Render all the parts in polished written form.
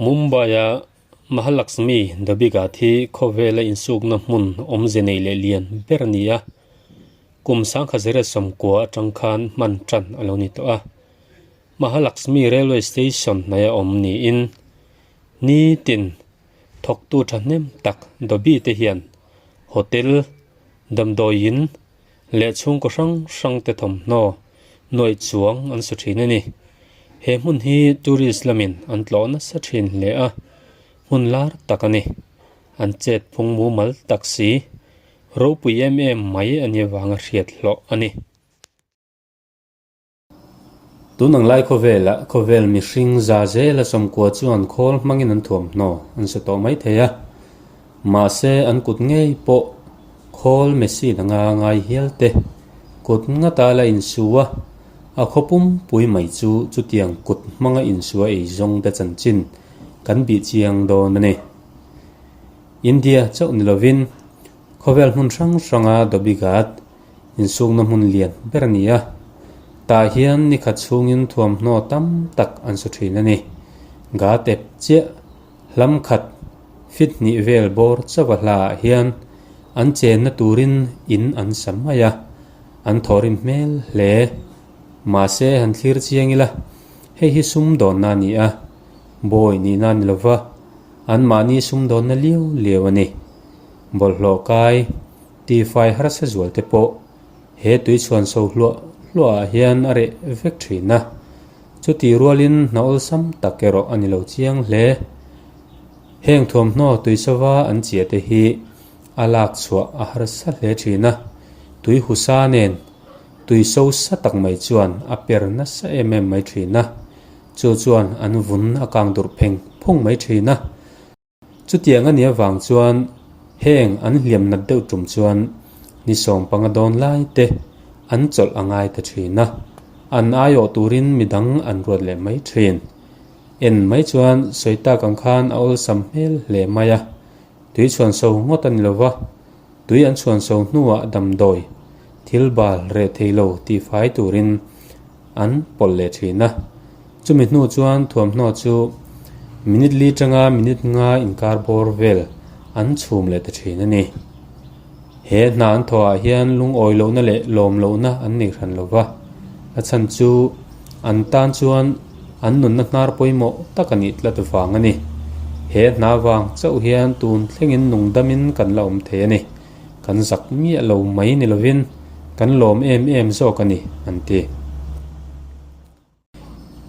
Mumbai-a Mahalakshmi Dhobi Ghat hi khawvela insukna hmun awmze nei leh lian ber a ni a, kum 1990 atang khan hman tan a lo ni tawh a. Mahalakshmi Railway Station hnaia awm niin nitin thawktu thahnem tak Dhobi te hian hotel, damdawiin leh chhungkaw hrang hrang te thawmhnaw nuaih chuang an su thin a ni. He hmun hi tourist lamin an tlawh nasa thin hle a, hmun lar tak a ni. An chet phung mumal tak si, ropui em em mai a nih avanga hriat hlawh a ni. Tun ang lai khawvelah khawvel mihring za zela sawmkua chuan khawl hmangin an thuamhnaw an sa tawh mai thei a, mahse an kut ngei pawh khawl machine anga ngai hial te kut ngata la insu a, a khaw pumpui mai chu chutiang kut hmanga insua ei zawng te chanchin kan bih chiang dawn a ni. India chauh ni lovin khawvel hmun hrang hranga Dhobi Ghat Insukna hmun lian ber a ni a, tah hian ni khat chhungin thuamhnaw tam tak an su thin a ni. Ga tep chiah hlam khat fit hnih vel bawr chauh a hlaah hian an chenna turin in an sa mai a, an thawhrim hmel hle. Mahse han thlir chiang ila, hei hi sumdawnna a ni a, bawi nihna a ni lova, anmahni sumdawnna liau liau a ni. Bawlhhlawh kai. Tifai harsa zual te pawh he tuichhuan so hluah hluah ah hian a reh vek thin a, chuti rualin hna awlsam tak erawh a ni lo chiang hle. Heng thuamhnaw tuisava an chiah te hi a lak chhuah a harsa hle thin a, tui husa nen tui so sa tak mai chuan a per nasa em em mai thin a, chu chuan an vun a kang durh pheng phung mai thin a. Chutiang a nih avang chuan heng an hliam nat deuh tum chuan ni sawm panga dawn lai te an chawlh a ngai ta thin a, an aiawh turin midang an ruat leh mai thin. En mai chuan sawi tak ang khan a awlsam hmel hle mai a, tui chhuan so ngawt a ni lova, tui an chhuan so hnuah damdawi thil bal reh thei lo tihfai turin an pawlh leh thin a. Chumi hnu chuan thuamhnaw chu minute li tanga minute nga inkar bawr vel an chhum leh ta thin a ni. He hna an thawhah hian lungawi lohna leh lawm lohna an nei hran lo va, a chhan chu an tan chuan an nunna hnar pawimawh tak a nih tlat vang a ni. He hna vang chauh hian tun thlengin nungdamin kan la awm thei a ni. Kan zak miah lo mai ni lovin kan lawm em em zawk a ni, an ti.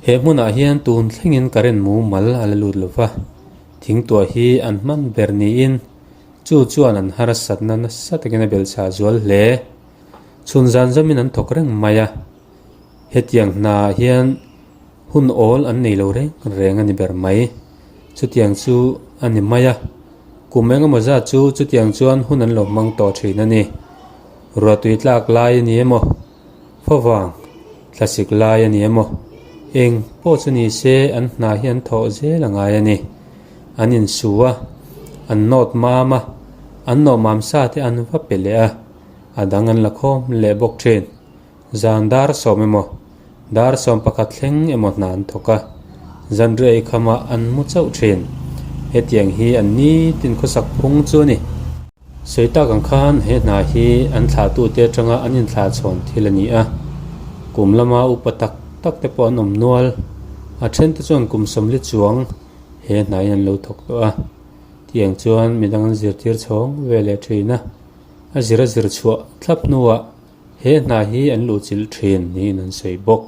He hmunah hian tun thlengin current mumal a la lut lo va, thingtuah hi an hman ber niin chu chuan an harsatna nasa takin a belchhah zual hle. Chhun zan zawmin an thawk reng mai a, hetiang hnaah hian hun awl an nei lo reng reng a ni ber mai. Chutiang chu a ni mai a, kum engemaw zat chu chutiang chuan hun an lo hmang tawh thin a ni. Ruahtui tlak lai a ni emaw? Favang, thlasik lai a ni emaw? Eng pawh chu ni se an hna hi an thawh zel a ngai a ni. An insu a, an nawt mam a, an nawh mam sa te an va pe leh a, a dang an la khawm leh bawk thin. Zan dar sawm emaw, dar sawm pakhat thleng emaw hna an thawk a, zanriah eikhamah an mu chauh thin. Hetiang hi an nitin khawsak phung chu a ni. Sawi tak ang khan he hna hi an thlahtute atanga an inthlahchhawn thil a ni a, kum lama upa tak tak te pawh an awm nual. A thente chuan kum sawmli chuang he hna in an lo thawk tawh a, tiang chuan midang an zirtir chhawng ve leh thin a, a zir a zir chhuah thlap hnuah he hna hi an luhchilh thin niin an sawi bawk.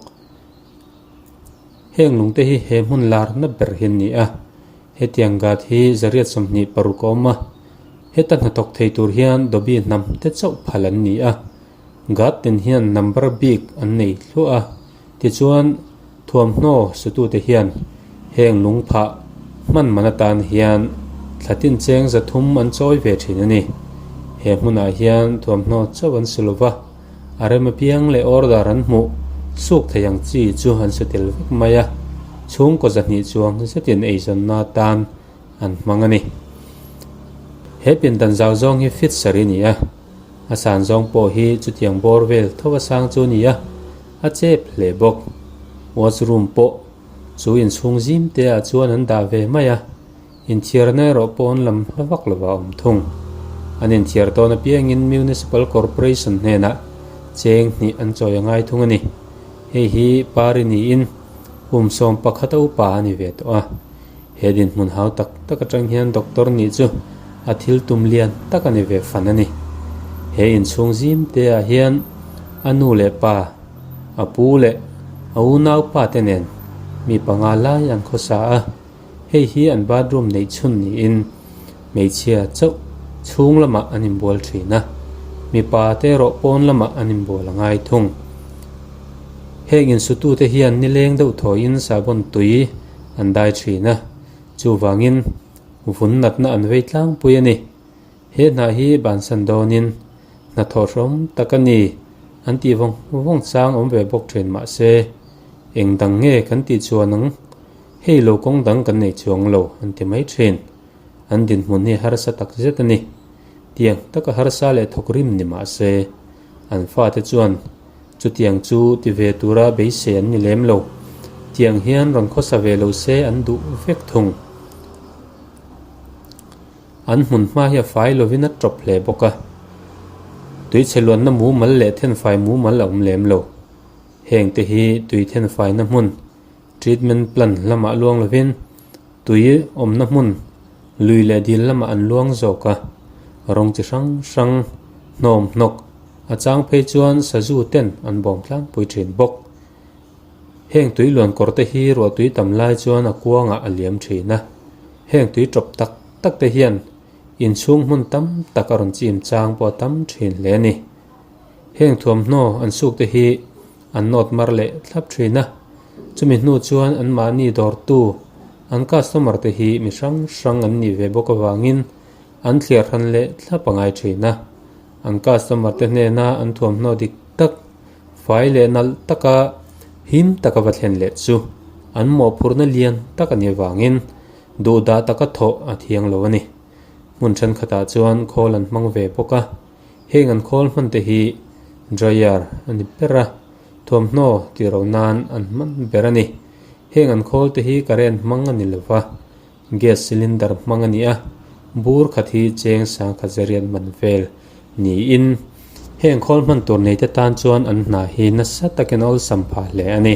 Heng lungte hi he hmun larna ber hi an ni a, hetiang gat hi zariat 26 a awm a, heta hnathawk thei tur hian Dhobi hnam te chauh phal an ni a, gat tin hian number bik an nei thluah a, tichuan thuamhnaw sutute hian heng lung phah hman man atan hian thla tin cheng 300 an chawi ve thin a ni. He hmunah hian thuamhnaw chauh an su lova. A rem apiang leh order an hmuh suk thei ang chi chu an su tel vek mai a, chhungkaw 200 chuang zetin eizawnna atan an hmang a ni. He pindan zau zawng hi fit sarih a ni a, a san zawng pawh hi chutiang bawr vel tho a sang chu a ni a, a chep hle bawk. Washroom pawh. Chu inchhung zim te ah chuan an dah ve mai a, inthiarna erawh pawn lam hla vak lo ah a awm thung. An inthiar tawn apiangin Municipal Corporation hnenah cheng hnih an chawi a ngai thung a ni. Hei hi Pari niin kum 11 a upa a ni ve tawh a. He dinhmun hau tak tak atang hian doctor nih chu a thil tum lian tak a ni ve fan a ni. He inchhung zim te ah hian a nu leh pa, a pu leh a unau pa te nen mi panga lai an khawsa a. Hei hi an bathroom neih chhun niin hmeichhia chauh chhung lamah an inbual thin a, mipa te erawh pawn lamah an inbual a ngai thung. Heng insutute hian nileng deuh thawiin sabon tui an dai thin a, chuvangin vun natna an vei tlangpui a ni. He hna hi bansan dawnin hnathawh hrawm tak a ni an tih vawng vawng chang awm ve bawk thin mahse eng dang nge kan tih chuan ang hei lo kawng dang kan nei chuang lo an ti mai thin. An dinhmun hi harsa tak zet a ni. Tiang taka harsa leh thawk rim ni mahse an fate chuan Chutiang chu ti ve tura beisei an ni lem lo. Tiang hian rawn khawsa ve lo se an duh vek thung. An hmun hma hi a fai lovin a tawp hle bawk a. Tuichhe luanna mumal leh thenfai mumal a awm lem lo. Hengte hi tui thenfaina hmun, treatment plant, lamah luang lovin tui awmna hmun, lui leh dil lamah an luang zawk a. Rawng chi hrang hrang, hnawm hnawk, A chang phei chuan sazu ten an bawm tlangpui thin bawk. Heng tui luan kawr te hi ruah tui tam lai chuan a kuangah a liam thin a. Heng tui tawp tak tak te hian inchhung hmun tam tak a rawn chim chang pawh a tam thin hle a ni. Heng thuamhnaw an suk te hi an nawt mar leh thlap thin a. Chumi hnu chuan anmahni dawrtu, an customer te hi mi hrang hrang an nih ve bawk avangin an thliar hran leh thlap a ngai thin a. An customer te hnena an thuamhnaw dik tak, fai leh nalh taka him taka va thlen leh chu an mawhphurhna lian tak a nih avangin duhdah taka thawh a thiang lo a ni. Hmun thenkhatah chuan khawl an hmang ve bawk a, heng an khawl hman te hi dryer a ni ber a, thuamhnaw tih ro nan an hman ber a ni. Heng an khawl te hi current hmang a ni lo va. Gas cylinder hmang a ni a, bur khat hi cheng sangkhat zariat man vel niin heng khawl hman tur neite tan chuan an hna hi nasa takin awlsam phah hle a ni.